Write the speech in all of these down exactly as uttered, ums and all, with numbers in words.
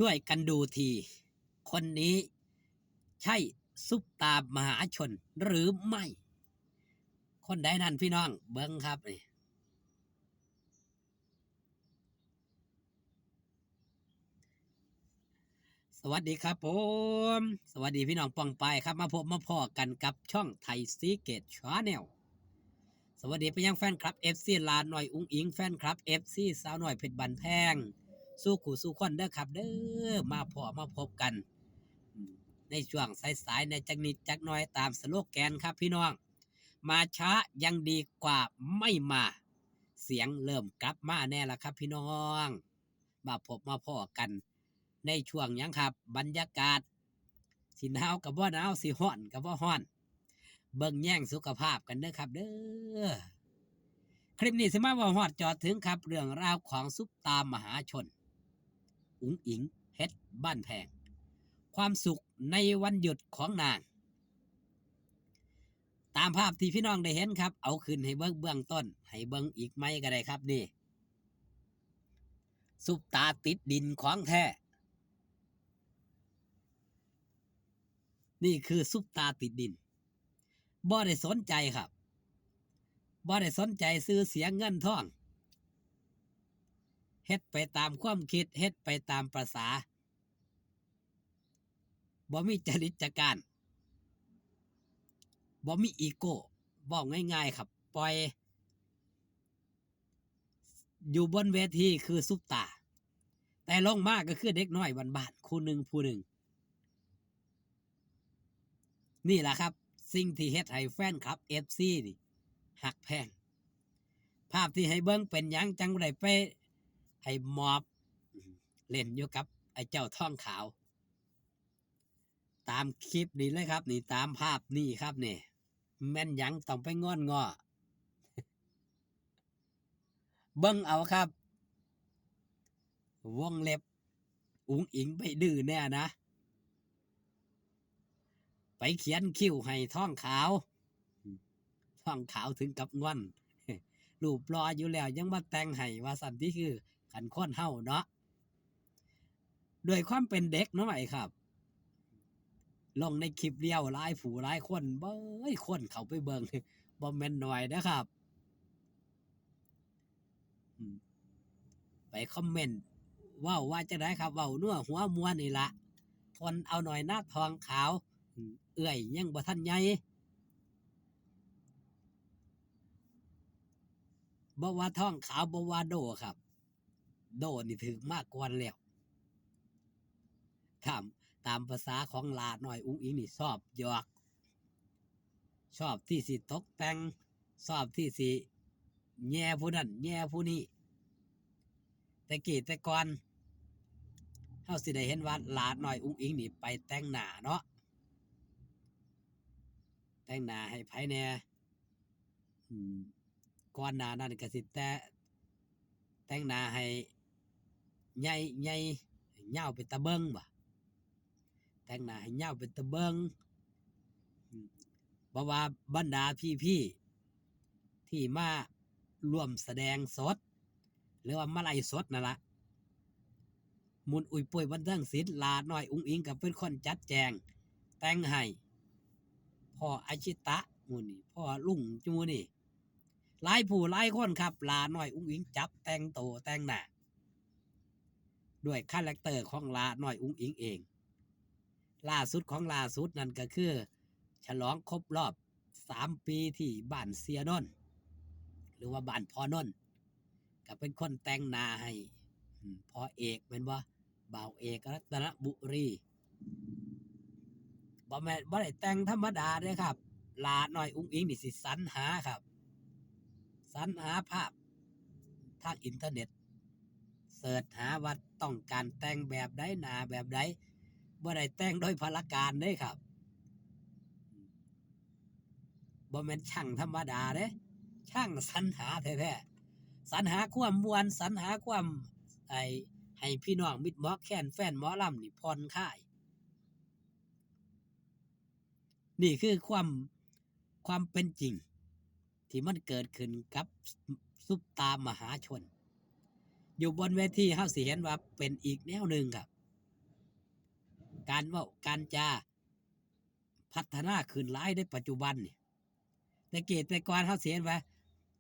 ช่วยกันดูที คนนี้ใช่ซุปตามหาชนหรือไม่ คนใดนั้นพี่น้อง เบิ่งครับนี่ สวัสดีครับผม สวัสดีพี่น้องป้องปายครับ มาพบมาพ้อกันกับช่องไทยซีเกตชาแนล สวัสดีไปยังแฟนคลับ เอฟซี หลาน้อยอุ๋งอิ๋ง แฟนคลับ เอฟซี สาวน้อยเพชรบ้านแพง สู่คู่สู่คนเด้อครับเด้อ มาพ้อมาพบกัน ในช่วงสายๆ ในจักนิดจักหน่อยตามสโลแกนครับพี่น้อง มาช้ายังดีกว่าไม่มา เสียงเริ่มกลับมาแน่ละครับพี่น้อง มาพบมาพ้อกันในช่วงหยังครับ บรรยากาศ สิหนาวก็บ่หนาว สิฮ้อนก็บ่ฮ้อน เบิ่งแยงสุขภาพกันเด้อครับเด้อ คลิปนี้สิมาเว้าฮอดจอดถึงครับ เรื่องราวของซุปตามหาชน อุ๋งอิ๋ง เพชรบ้านแพง ความสุขในวันหยุดของนาง ตามภาพที่พี่น้องได้เห็นครับ เอาขึ้นให้เบิ่งเบื้องต้น ให้เบิ่งอีกไหมก็ได้ครับนี่ ซุปตาติดดินของแท้ นี่คือซุปตาติดดิน บ่ได้สนใจครับ บ่ได้สนใจชื่อเสียงเงินทอง เฮ็ดไปตามความคิด เฮ็ดไปตามประสา บ่มีจริตจักร้าน บ่มีอีโก้ เว้าง่ายๆครับ ปล่อย อยู่บนเวทีคือซุปตา แต่ลงมาก็คือเด็กน้อยบ้านๆ คู่หนึ่งผู้หนึ่ง นี่แหละครับ สิ่งที่เฮ็ดให้แฟนคลับ เอฟซี นี่ฮักแพง ภาพที่ให้เบิ่งเป็นหยังจั่งได้ไปให้หมอบเล่นอยู่กับไอ้เจ้าทองขาว ตามคลิปนี้เลยครับ นี่ตามภาพนี้ครับนี่ แม่นหยังต้องไปงอนง้อ เบิ่งเอาครับ วงเล็บ อุ๋งอิ๋งไปดื้อแน่นะ ไปเขียนคิ้วให้ทองขาว ทองขาวถึงกับงอน รูปหล่ออยู่แล้วยังมาแต่งให้ ว่าซั่นติ คือคันคนเฮาเนาะ ด้วยความเป็นเด็กน้อยครับ ลงในคลิปเดียวหลายผู้หลายคน เบ้ย คนเข้าไปเบิ่ง บ่แม่นน้อยเด้อครับ อืม ไปคอมเมนต์ เว้าว่าจั่งใดครับ เว้านัวหัวม่วนนี่ละ ทนเอาหน่อยนะทองขาว อืม เอื้อยยังบ่ทันใหญ่ บ่ว่าทองขาว บ่ว่าโดครับ โดนี่ถืกมาก่อนแล้ว ตาม ตามภาษาของหลาน้อยอุ๋งอิ๋งนี่ชอบหยอก ชอบที่สิตกแต่ง ชอบที่สิแย่ผู้นั้นแย่ผู้นี้ แต่กี้แต่ก่อน เฮาสิได้เห็นว่าหลาน้อยอุ๋งอิ๋งนี่ไปแต่งหน้าเนาะ แต่งหน้าให้ไผแหน่ อืม ก่อนหน้านั้นก็สิแต่ แต่งหน้าให้ใหญ่ ใหญ่ ยาวเป็นตาเบิ่งบ่ แต่งหน้าให้ยาวเป็นตาเบิ่ง อืม เพราะว่าบรรดาพี่ๆ ที่มาร่วมแสดงสด หรือว่ามาไลฟ์สดนั่นละ มุนอุยปุยบันเทิงศิลป์ หลาน้อยอุ๋งอิ๋งก็เป็นคนจัดแจง แต่งให้ พ่ออาชิตะหมู่นี่ พ่อลุงหมู่นี่ หลายผู้หลายคนครับ หลาน้อยอุ๋งอิ๋งจับแต่งโตแต่งหน้า ด้วยคาแรคเตอร์ของหลาน้อยอุ๋งอิ๋งเอง ล่าสุดของล่าสุดนั่นก็คือ ฉลองครบรอบสามปีที่บ้านเสียนนท์ หรือว่าบ้านพ่อนนท์ ก็เป็นคนแต่งหน้าให้ อืม พ่อเอกแม่นบ่ บ่าวเอกรัตนบุรี บ่แม่น บ่ได้แต่งธรรมดาเด้ครับ หลาน้อยอุ๋งอิ๋งนี่สิสรรหาครับ สรรหาภาพทางอินเทอร์เน็ต เสิร์ชหาว่าต้องการแต่งแบบใด หน้าแบบใด บ่ได้แต่งโดยพละการเด้ครับ บ่แม่นช่างธรรมดาเด้ ช่างสรรหาแท้ๆ สรรหาความม่วน สรรหาความ ไอ้ ให้พี่น้องมิตรหมอแคนแฟนหมอลำนี่ผ่อนคลาย นี่คือความ ความเป็นจริง ที่มันเกิดขึ้นกับซุปตามหาชน อยู่บนเวทีเฮาสิเห็นว่าเป็นอีกแนวหนึ่งครับ การเว้าการจาพัฒนาขึ้นหลายในปัจจุบันนี่ แต่กี้แต่ก่อนเฮาสิเห็นว่า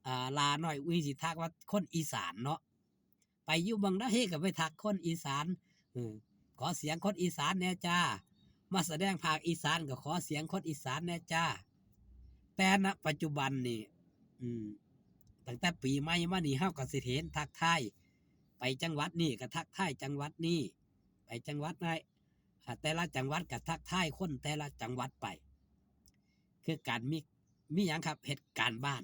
อ่า หล้าน้อยอุ๋งอิ๋งสิทักว่าคนอีสานเนาะ ไปอยู่หม่องใดก็ไปทักคนอีสาน เออ ขอเสียงคนอีสานแหน่จ้า มาแสดงภาคอีสานก็ขอเสียงคนอีสานแหน่จ้า แต่ณปัจจุบันนี่ อืม ตั้งแต่ปีใหม่มานี่เฮาก็สิเห็นทักทาย ไปจังหวัดนี้ก็ทักทายจังหวัดนี้ ไปจังหวัดไหน อ่า แต่ละจังหวัดก็ทักทายคนแต่ละจังหวัดไป คือการมี มีหยังครับ เฮ็ดการบ้าน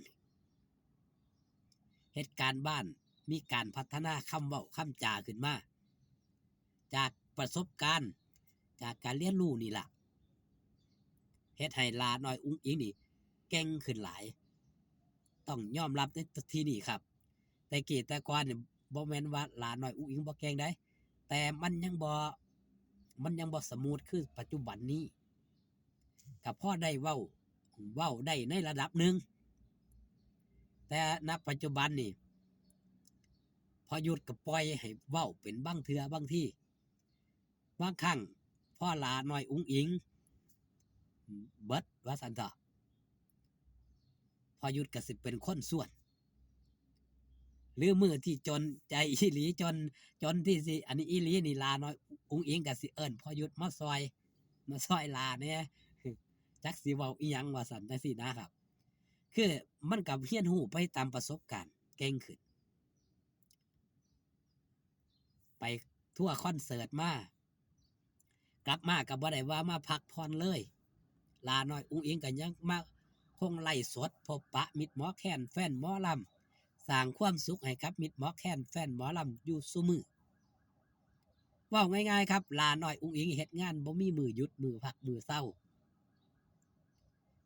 เฮ็ดการบ้าน มีการพัฒนาคำเว้าคำจาขึ้นมา จากประสบการณ์ จากการเรียนรู้นี่ล่ะ เฮ็ดให้หล้าน้อยอุ๋งอิ๋งนี่เก่งขึ้นหลาย ต้องยอมรับในที่นี่ครับ แต่กี้แต่ก่อนนี่บ่แม่นว่าหล้าน้อยอุ๋งอิ๋งบ่เก่งเด้ แต่มันยังบ่ มันยังบ่สมูทคือปัจจุบันนี้ ก็พอได้เว้า เว้าได้ในระดับหนึ่ง แต่ณปัจจุบันนี่ พ่อยุทธก็ปล่อยให้เว้าเป็นบางเทื่อบางที บางครั้งพ่อหล้าน้อยอุ๋งอิ๋งเบิดว่าซั่นเถาะ พ่อยุทธก็สิเป็นคนชวน หรือมื้อที่จนใจอีหลี จน จนที่สิ อันนี้อีหลีนี่ หล้าน้อยอุ๋งอิ๋งก็สิเอิ้นพ่อยุทธมาซอย มาซอยหล้าแหน่ จักสิเว้าอีหยังว่าซั่นจั่งซี้นะครับ คือมันก็เรียนรู้ไปตามประสบการณ์ เก่งขึ้น ไปทัวร์คอนเสิร์ตมา กลับมาก็บ่ได้ว่ามาพักผ่อนเลย หล้าน้อยอุ๋งอิ๋งก็ยังมาคงไลฟ์สดพบปะมิตรหมอแคนแฟนหมอลำ สร้างความสุขให้กับมิตรหมอแคนแฟนหมอลำอยู่ซุมื้อ เว้าง่ายๆครับ หล้าน้อยอุ๋งอิ๋งเฮ็ดงานบ่มีมื้อหยุดมื้อพักมื้อเซา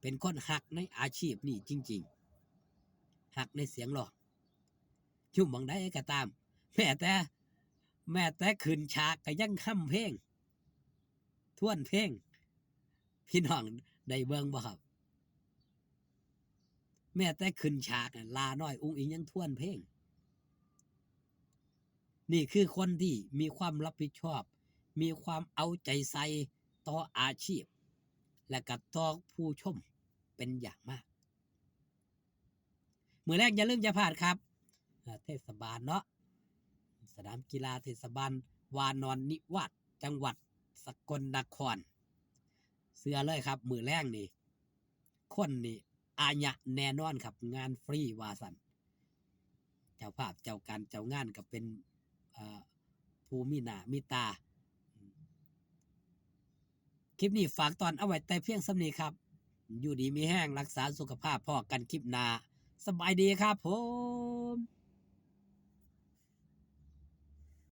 เป็นคนฮักในอาชีพนี้จริงๆ ฮักในเสียงร้อง อยู่หม่องใดก็ตาม แม้แต่ แม้แต่ขึ้นฉากก็ยังฮ่ำเพลง ทวนเพลง พี่น้องได้เบิ่งบ่ครับ แม้แต่ขึ้นฉากน่ะ หล้าน้อยอุ๋งอิ๋งยังทวนเพลง นี่คือคนที่มีความรับผิดชอบ มีความเอาใจใส่ต่ออาชีพ และก็ต่อผู้ชมเป็นอย่างมาก มื้อแลงอย่าลืมอย่าพลาดครับ อ่า เทศบาลเนาะ สนามกีฬาเทศบาลวานอนนิวาส จังหวัดสกลนคร เชื่อเลยครับ มื้อแลงนี่ คนนี่อาญะแน่นอนครับ งานฟรีว่าซั่น เจ้าภาพเจ้าการเจ้างานก็เป็น เอ่อ ผู้มีหน้ามีตา คลิปนี้ฝากตอนเอาไว้แต่เพียงส่ำนี้ครับ อยู่ดีมีแฮง รักษาสุขภาพ พ้อกันคลิปหน้า สบายดีครับผม